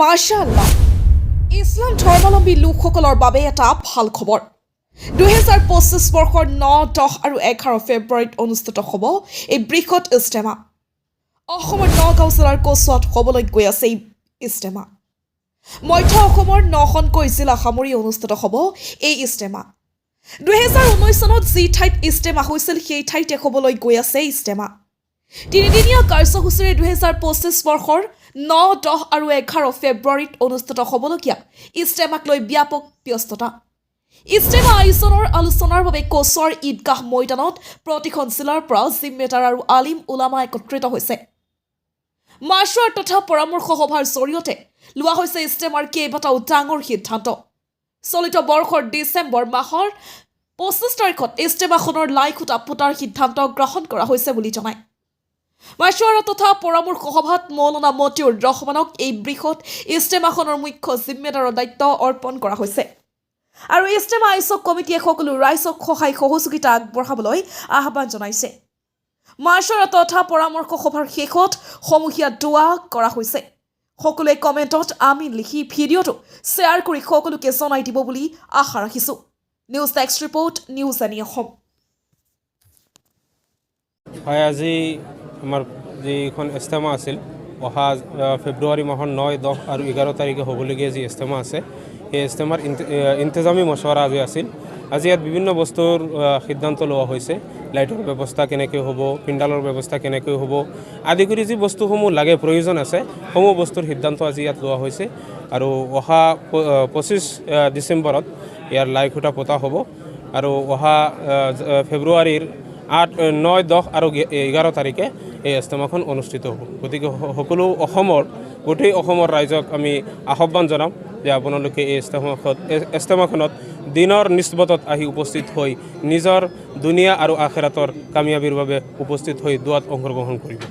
মাশাআল্লাহ, ইছলাম ধৰ্মাৱলম্বী লোকসকলৰ বাবে এটা ভাল খবৰ। 2025 বৰ্ষৰ 9, 10 আৰু 11 ফেব্ৰুৱাৰীত অনুষ্ঠিত হ'ব এই বৃহৎ ইজতেমা। অসমৰ নগাঁও জিলাৰ কচুৱাত হ'বলৈ গৈ আছে এই ইজতেমা। মধ্য অসমৰ নখনকৈ জিলা সামৰি অনুষ্ঠিত হ'ব এই ইজতেমা। 2019 চনত যি ঠাইত ইজতেমা হৈছিল, সেই ঠাইতে হ'বলৈ গৈ আছে ইজতেমা। তিনিদিনীয়া কাৰ্যসূচীৰে 2025 বৰ্ষৰ 9, 10 আৰু 11 ফেব্ৰুৱাৰীত অনুষ্ঠিত হ'বলগীয়া ইজতেমাক লৈ ব্যাপক ব্যস্ততা। ইজতেমা আয়োজনৰ আলোচনাৰ বাবে কচুৱাৰ ঈদগাহ মৈদানত প্ৰতিখন জিলাৰ পৰা জিম্মেদাৰ আৰু আলিম ওলামা একত্ৰিত হৈছে। মাছৱাৰ তথা পৰামৰ্শ সভাৰ জৰিয়তে লোৱা হৈছে ইজতেমাৰ কেইবাটাও ডাঙৰ সিদ্ধান্ত। চলিত বৰ্ষৰ ডিচেম্বৰ মাহৰ 25 তাৰিখত ইজতেমাখনৰ লাই খুঁটা পোতাৰ সিদ্ধান্ত গ্ৰহণ কৰা হৈছে বুলি জনায়। মাছৱাৰা তথা পৰামৰ্শ সভাত মৌলানা মতিউৰ ৰহমানক এই বৃহৎ ইজতেমাখনৰ মুখ্য জিম্মেদাৰৰ দায়িত্ব অৰ্পণ কৰা হৈছে আৰু ইজতেমা আয়োজক কমিটিয়ে সকলো ৰাইজক সহায় সহযোগিতা আগবঢ়াবলৈ আহ্বান জনাইছে। মাছৱাৰা তথা পৰামৰ্শ সভাৰ শেষত সমূহীয়া দোৱা কৰা হৈছে। সকলোৱে কমেণ্টত আমিন লিখি ভিডিঅ'টো শ্বেয়াৰ কৰি সকলোকে জনাই দিব বুলি আশা ৰাখিছোঁ। News desk report, news any Assam. হয়, আজি আমাৰ যিখন ইজতেমা আছিল, অহা ফেব্ৰুৱাৰী মাহৰ 9, 10 আৰু 11 তাৰিখে হ'বলগীয়া যি ইজতেমা আছে, সেই ইজতেমাৰ ইন্তেজামী মছৱৰা আজি আছিল। আজি ইয়াত বিভিন্ন বস্তুৰ সিদ্ধান্ত লোৱা হৈছে। লাইটৰ ব্যৱস্থা কেনেকৈ হ'ব, পিণ্ডালৰ ব্যৱস্থা কেনেকৈ হ'ব আদি কৰি যি বস্তুসমূহ লাগে, প্ৰয়োজন আছে, সমূহ বস্তুৰ সিদ্ধান্ত আজি ইয়াত লোৱা হৈছে। আৰু অহা 25 ডিচেম্বৰত ইয়াৰ লাই খুঁটা পোতা হ'ব আৰু অহা ফেব্ৰুৱাৰীৰ 8, 9, 10 আৰু 11 তাৰিখে এই ইজতেমাখন অনুষ্ঠিত হ'ব। গতিকে সকলো অসমৰ, গোটেই অসমৰ ৰাইজক আমি আহ্বান জনাম যে আপোনালোকে এই ইজতেমাখনত দিনৰ নিচবতত আহি উপস্থিত হৈ নিজৰ দুনিয়া আৰু আখেৰাতৰ কামিয়াবীৰ বাবে উপস্থিত হৈ দোৱাত অংশগ্ৰহণ কৰিব।